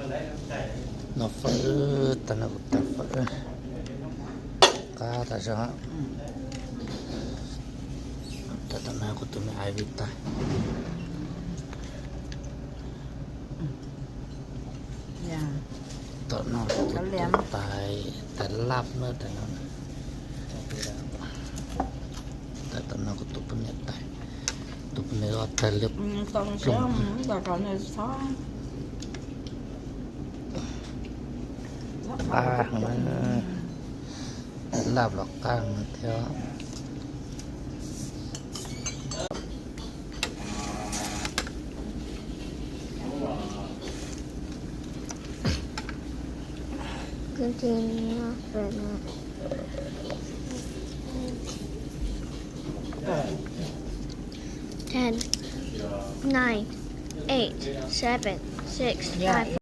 Noj fawm, tag no kuv tag fawm, qab tas zog. Tag tom no kuv tus me aiv vij tag. Tom no kuv tus tais, tais laj na, tais no. Tag tom no kuv tus poj niam tais, tus poj niam tais liab ploog. Qab heev na, tais laj los qab heev thiab. Continue for the ten, nine, eight, seven, six, five,